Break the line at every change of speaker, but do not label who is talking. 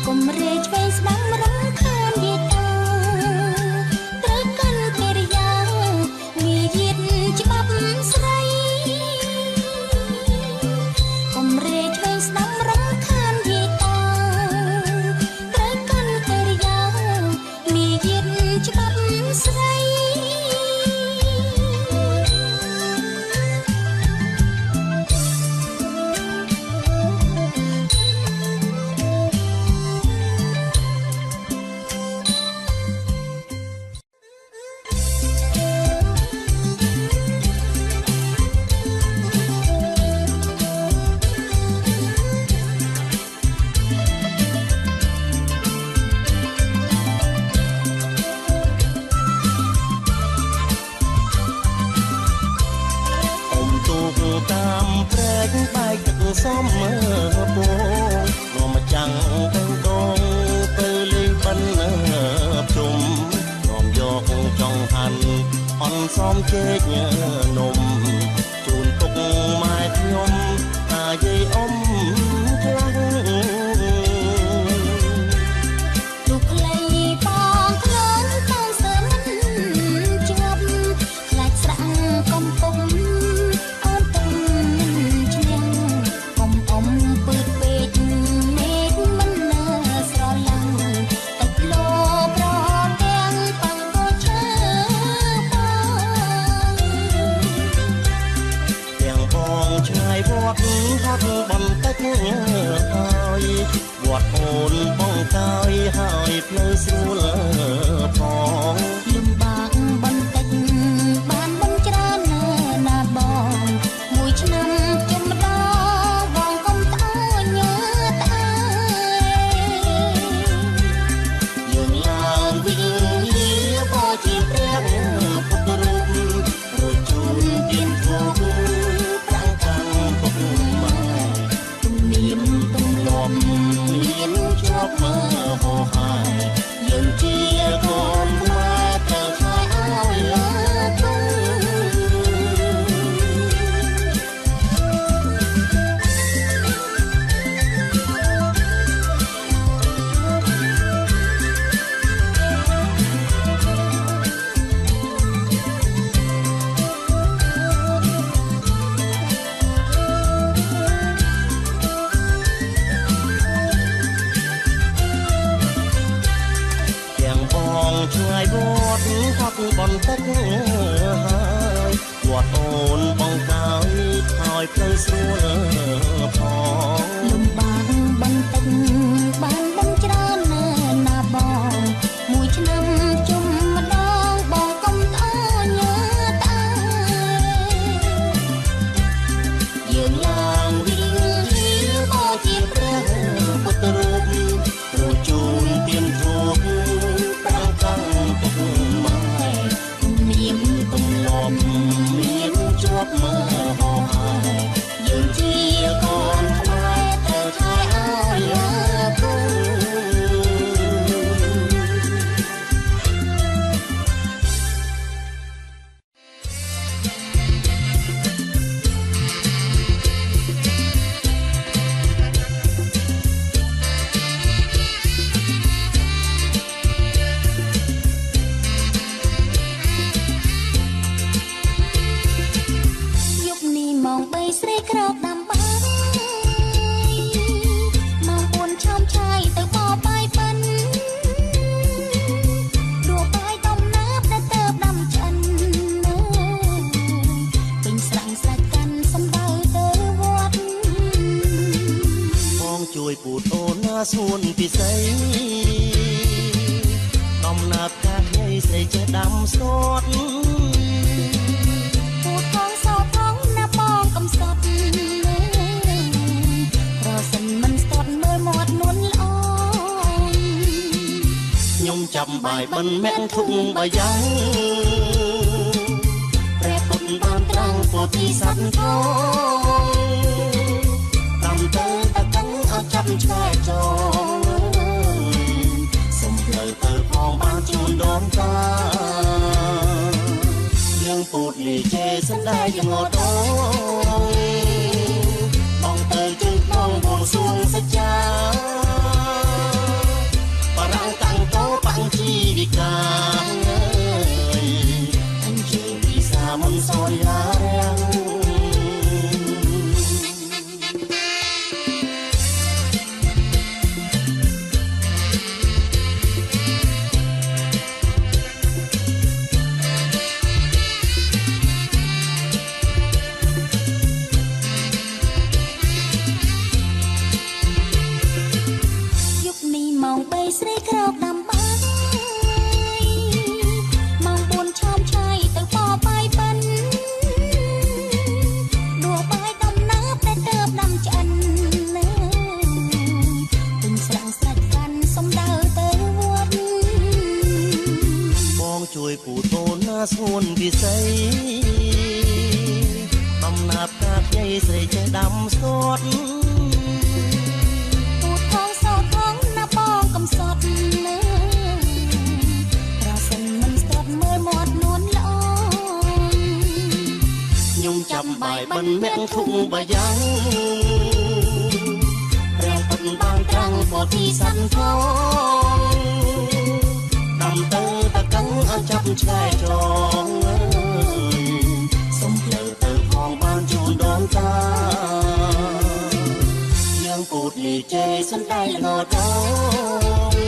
កុំរេឆ្វេងស្ដាំរំខានយាយតាត្រូវកាន់កិរិយាមាយាទច្បាប់ស្រីកុំរេឆ្វេងស្ដាំរំខានយាយតាត្រូវកាន់កិរិយាមាយាទច្បាប់ស្រី
តាមព្រែកបែកទឹកសំពងនាំមកចាំងទៅដងទៅលេងបិណ្ឌជុំនាំយកចង់ហាន់អន់សំជែកនំជូនពុកម៉ែខ្ញុំតាយាយអ៊ំខ្លាំង
ទូខ្លីបងខ្លួនតាមសើមិនជាប់ខ្លាចស្រាក់កំពុងអូនទុំឈ្នះកុំអុំពឺតពេកមេឃមិននៅស្រឡាំងតែលោប្រទាំងបាំងក៏ឈើបង
ទាំងបងឆ្ងាយវត្តហត់បន្តិចហើយវត្តអូនបងកាយហើយផ្លូវស្រួលផង
លំបាកបន្តិចបានមិនច្រើនណាបងមួយឆ្នាំជុំម្ដងបងកុំត្អូញញើត្អើ
យើងឡើងវិញលាបជាព្រះពុទ្ធរូបរួចជូនទៀនធូបប្រាំងកាំងពុកម៉ែ
ទំនៀមទម្លាប់
មានជាប់មើហោហើយយើងជាកូនខ្មែរត្រូវថែឲ្យលើគង់ ទាំងបងឆ្ងាយវត្តហត់បន្តិចហើយវត្តអូនបងកាយហើយផ្លូវស្រួលផង
លំបាកបន្តិចបានមិនច្រើនណាបងមួយឆ្នាំជុំម្ដងបងកុំត្អូញញើត្អើ
យើងឡើងវិញលាបជាព្រះពុទ្ធរូបរួចជូនទៀនធូបប្រាំងកាំងពុកម៉ែ
ទំនៀម
ទម្លាប់មានជាប់មើហោហើយយើងជាកូនខ្មែរត្រូវថែឲ្យលើគង់
យប់នេះម៉ោង3ស្រីក្រោកដាំបាយម៉ោង4ឆោមឆាយទៅបបាយបិណ្ឌដួបាយដំណាបដែលទៅដាំឆ្អិនពេញស្រាំងសាច់កាន់សំដៅទៅវត្ត
បងជួយពូតអូនណាសួនពិសីដំណើរកាខ្ញីស្រីចេះដាំស្ទាត់
ពូថងសោថងណាបងកំសត់ប្រសិនមិនស្ទាត់មើលមាត់នួនល្អ
ខ្ញុំចាប់បាយបិណ្ឌមាក់ធុកបាយ៉ាងព្រះពុទ្ធបានត្រាំងពោធិសត្វថងតាមទៅតកឹងឲ្យចាប់ឆ្កែចងសុំផ្លូវទៅផងបានជូនដនតាយើងពូតលីជេសណ្ដាយងត់អូបងទៅជើងបងបួងសួងសច្ចា
ស្រីក្រោកដាំបាយម៉ោង4ឆោមឆាយទៅបបាយបិណ្ឌដួបាយដំណើបដែលទៅដាំឆ្អិនណាទិញស្រាំងស្រាច់ហ្វាន់សំដៅទៅវត្ត
បងជួយពូតូនណាស្ងួនពិសីដំណាបកាខ្ញីស្រីចេះដាំស្ទាត់
ពូថងសោថងណាបងកំសត់លើប្រសិនមិនស្ទាត់មើលមាត់នួនល្អ
ខ្ញុំចាំបាយបិណ្ឌមាក់ធុងបាយ៉ាងព្រះពុទ្ធបានត្រាំងពោធិសត្វផងដាំទៅតកឹងឲ្យចាប់ឆ្កែចងអើយសុំផ្លូវទៅផងបានជូនដងតាយើងពូតលីជ័យសំដែងល្ងដង